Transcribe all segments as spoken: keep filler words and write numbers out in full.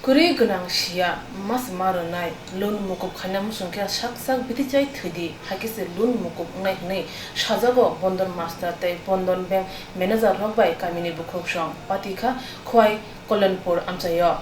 Kwrwi gwnang siya, mas ma rwnai, loan mukup khaina muchung khe sak sak bithi chai thwidi, hai khe se loan mukup wngnai hwnwi sajago Bandhan Master tei Bandhan Bank manager rok bai kamini bukhuksong Patikha Khwai Kalyanpur amchaio.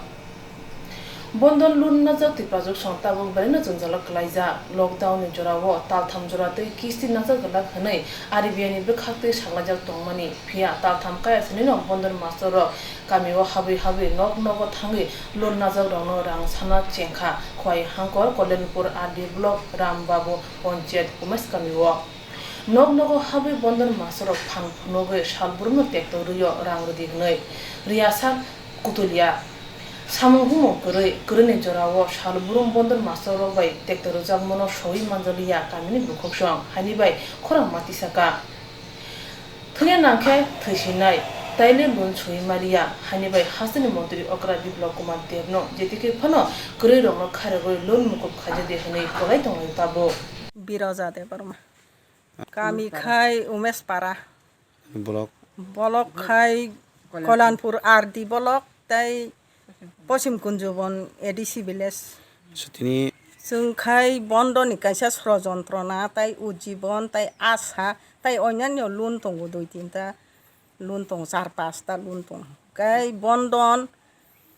Bandhan loan najak Tiprajwk song tabuk belai no jwngjalo kwlaijak. Lockdown ni jorao taltham jora twi kisti najak glak hwnwi R B I ni bwkhaktwi saklaijak tongmani, phiya taltham kaya sanino Bandhan Master rok kamio habwi habwi nok nogo thangwi loan najak rokno rang sana chengkha. Khwai Hangkor Kalyanpur R D block Ram Babu Panchayat Umesh kamio. Nok nogo habwi Bandhan Master rok phan phunugwi sal brumno tekto rwio rang rwdi hwnwi. Riyasa Kutulia. Samung humung kwrwi, kwrwini jorao sal brum Bandhan Master rok bai tekto rwjakmano sogwi manjaliya kamini bukhuksong, haini bai khorang ma tisaka. Thwiya nangkhe thwisinai, taile loan sui maliya, haini bai hasteni montri okra Biplab Kumar Debno, jetike phano kwrwi rokno khairogwi loan mukup khaijadi hwnwi kwlai tonglai tabuk. Biroja Debbarma. Kami khai Umesh Para. Block. Block khai Kalyanpur R D block tei Pochim Kunjubon A D C village. Sutini. Chwng khai Bandhan ni kaisa srojontro na tei Ujibon tei Asa tei onyanyo loan tongo dui tinta loan tongo char pasta loan tongo. Khai Bandhan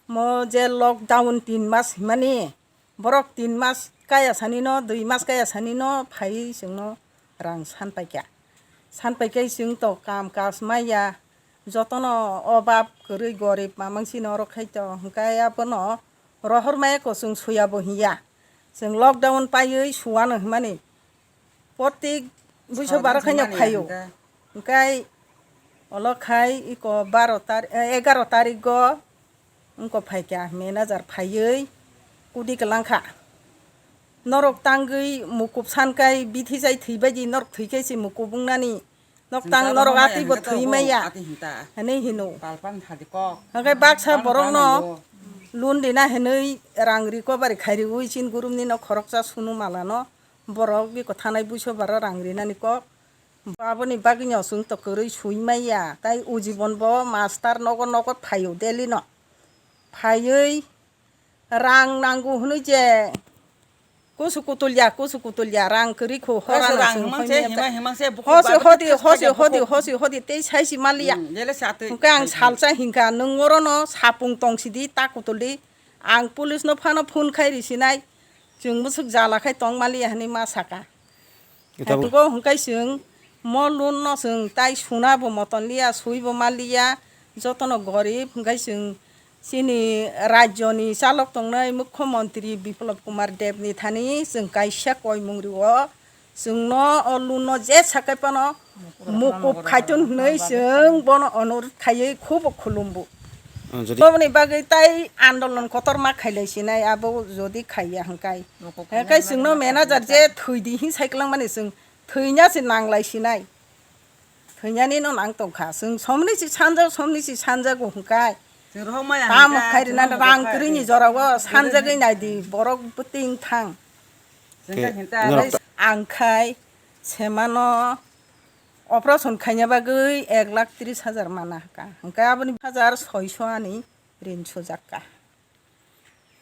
mo je lockdown tin mas himani. Borok tin mas kaya sani no, dui mas kaya sani no phaiwi chwngno rang san paikha. San paikhe chwng to kam kaj maya, jotono obab kwrwi gorib mamang sino oro khai to, hwnkhe abono rohor maya ko chwng suya bo hiya. Chwng lockdown paiwi suwano himani. Protik buiso baro khaino phaio. Hwnkhe olo khai iko baro tar-, eh, egaro tarigo wngko phaikha, manager phaiwi kudi kwlangkha. Norok tangwi mukup sankai bithi chai thwi baidi norok thwikhai se mukup wngnani. Nok tang norok atwi bo thwi maya. Hinwi hino. Hwnkhe baksa borokno loan rina hinwi rang recovery khairiwi chin gurumni no khoroksa sunu malano. Borok biko thanai buiso bara rang rinani kok. Aboni bagwino chwng to kwrwi sui maya. Tai ujibon bo master nogo nogo phaio daily no. Phaiwi rang nango hwnwi je kusu kutulya, kusu kutulya, rang kwrwi kho hora no chwng himang se, hoi maya. Himang se, bukhuk hosi ba hodi, hosi hodi, hosi hodi tei saisi maliya. Hwnkhe ang salsa hinkha, nwng orono sapung tongsidi, ta kutuldi. Ang police no phano phone khai risinai, chwng bwswk jala khai tong maliya hwnwi ma saka. Tabuk. Hwnkhe chwng mo loan no chwng tai suna bo moton liya, sui bo ma liya, jotono gorib, hwnkhe chwng chini rajyoni chalok tongnai Mukhyamantri Biplab Kumar Deb ni thani chwng kaisa koimung rio. Chwngno o loan no je sakai phano mukup khaitun hwnwi chwng bono onurodh khaiwi khubo khulumbu. Ah, jodi. Boni bagwi tai andolon kotorma khailai sinai abo jodi khaiya hwnkhe. Hwnkhe chwngno manager je thwidi hin saikwlangmani chwng thwina se nanglai sinai. Thwinani no nang tongkha. Chwng somni si sanjak, somni si sanjago hwnkhe. Tamo khairina rang kwrwini jorao sanjagwi naidi borok bwtwi wngthang. Ang khai semano operation khaina bagwi ek lakh tris hajar mana kha. Hwnkhe aboni hajar soiso ani rin sujak kha.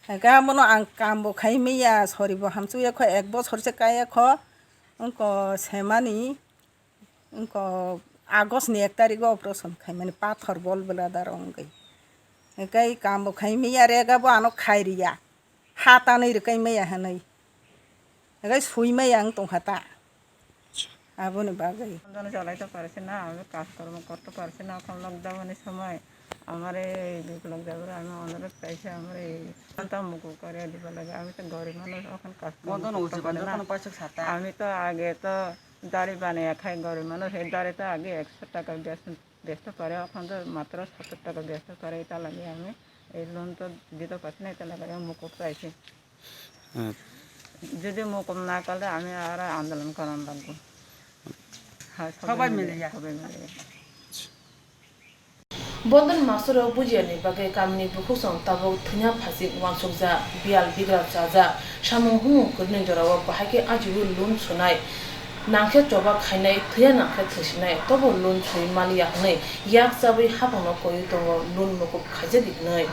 Hwnkhe abono ang kambo khai maya, soribo hamsukya kho, ek bosor se kaya kho. Wngkha semani, wngkha August ni ek tarikgo operation khaimani, pathor gallbladder wngwi. Hwnkhe kambo khai maya, rega bo ano khai riya. Ha tanwi rwkai maya hwnwi. Hwnkhe sui maya wng tongkha ta. Aboni bagwi. Jono chalai to parse na, ami kajkormo korto parse na, এখন lockdown ni সময় আমার এই বিপ্লব দেবরে আমি অনুরোধ চাইছি, আমার এই সন্তান মুখ করে দিবার লাগে। আমি তো গরিব মানুষ, এখন কাজকর্ম করতে পারি না। আমি তো আগে তো দাড়ি বানিয়ে খাই, গরিব মানুষ, এই দাড়ি তো আগে একশো টাকা বেচতে পারে, এখন তো মাত্র সত্তর টাকা বেচতে পারে। এটা লাগে আমি এই লোন তো দিতে পারছি না, এটা লাগে আমি মুকুব চাইছি। হ্যাঁ। যদি মুকুব না করলে আমি আর আন্দোলন করানো লাগবো। হ্যাঁ, সবাই মিলে। সবাই মিলে। Bandhan Master rok bujiya ni bagwi kamini bukhuksong tabuk thwina phasing uansukjak, biyal bigra chajak, samung humung kwrwini jorao bahai khe ajiwi loan sunai, nangkhe choba khainai, thwiya nangkhe thwisinai, tobo loan sui maliya hwnwi yak chabwi haphangno koiwi tongo loan mukup khaijadi hwnwi.